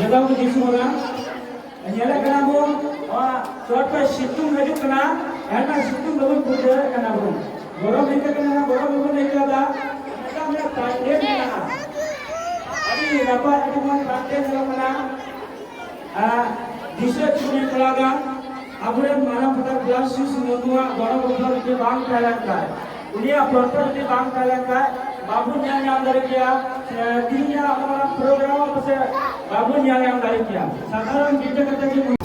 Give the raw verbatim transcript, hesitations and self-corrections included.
ᱡᱚᱛᱚ ᱠᱚ ᱫᱤᱥᱚᱢ ᱦᱚᱲ ᱧᱮᱞᱮᱫ ᱠᱟᱱᱟ ᱵᱚᱱ, ᱱᱚᱣᱟ ᱪᱚᱴ ᱠᱷᱚᱱ ᱥᱤᱛᱩᱝ ᱦᱤᱡᱩᱜ ᱠᱟᱱᱟ, ᱮᱱᱠᱷᱟᱱ ᱥᱤᱛᱩᱝ ᱵᱟᱵᱚᱱ ᱵᱩᱡᱷᱟᱹᱣᱮᱫ ᱠᱟᱱᱟ ᱵᱚᱱ᱾ ᱜᱚᱨᱚᱢ ᱦᱤᱡᱩᱜ ᱠᱟᱱᱟ, ᱜᱚᱨᱚᱢ ᱵᱟᱵᱚᱱ ᱟᱹᱭᱠᱟᱹᱣ ᱮᱫᱟ᱾ ᱢᱤᱫᱴᱟᱝ ᱢᱤᱫᱴᱟᱝ ᱯᱟᱱᱰᱮ ᱢᱮᱱᱟᱜᱼᱟ, ᱟᱹᱰᱤ ᱱᱟᱯᱟᱭ, ᱟᱹᱰᱤ ᱢᱚᱡᱽ ᱯᱟᱱᱰᱮ ᱧᱮᱞᱚᱜ ᱠᱟᱱᱟ᱾ ᱟᱨ ᱫᱤᱥᱟᱹ ᱪᱩᱲᱤ ᱠᱚᱲᱟ ᱜᱟᱱ ᱟᱵᱚᱨᱮᱱ ᱢᱟᱨᱟᱝ ᱯᱟᱛᱟ ᱵᱞᱟᱥ ᱥᱤᱥ ᱢᱩᱨᱢᱩᱣᱟᱜ ᱜᱚᱲᱚ ᱜᱚᱯᱚᱲᱚ ᱡᱩᱫᱤ ᱵᱟᱝ ᱛᱟᱦᱮᱸ ᱞᱮᱱ ᱠᱷᱟᱱ, ᱩᱱᱤᱭᱟᱜ ᱯᱨᱚᱪᱟᱨ ᱡᱩᱫᱤ ᱵᱟᱝ ᱛᱟᱦᱮᱸ ᱞᱮᱱ ᱠᱷᱟᱱ, ᱵᱟᱵᱚᱱ ᱧᱮᱞ ᱧᱟᱢ ᱫᱟᱲᱮ ᱠᱮᱭᱟ᱾ ᱥᱮ ᱛᱮᱦᱮᱧᱟᱜ ᱟᱵᱚ ᱯᱨᱳᱜᱨᱟᱢ ᱯᱟᱥᱮ ᱵᱟᱵᱚᱱ ᱧᱮᱞ ᱧᱟᱢ ᱫᱟᱲᱮ ᱠᱮᱭᱟ᱾ ᱥᱟᱫᱷᱟᱨᱚᱱ ᱵᱤᱪᱟᱹᱨ ᱠᱟᱛᱮ ᱜᱮ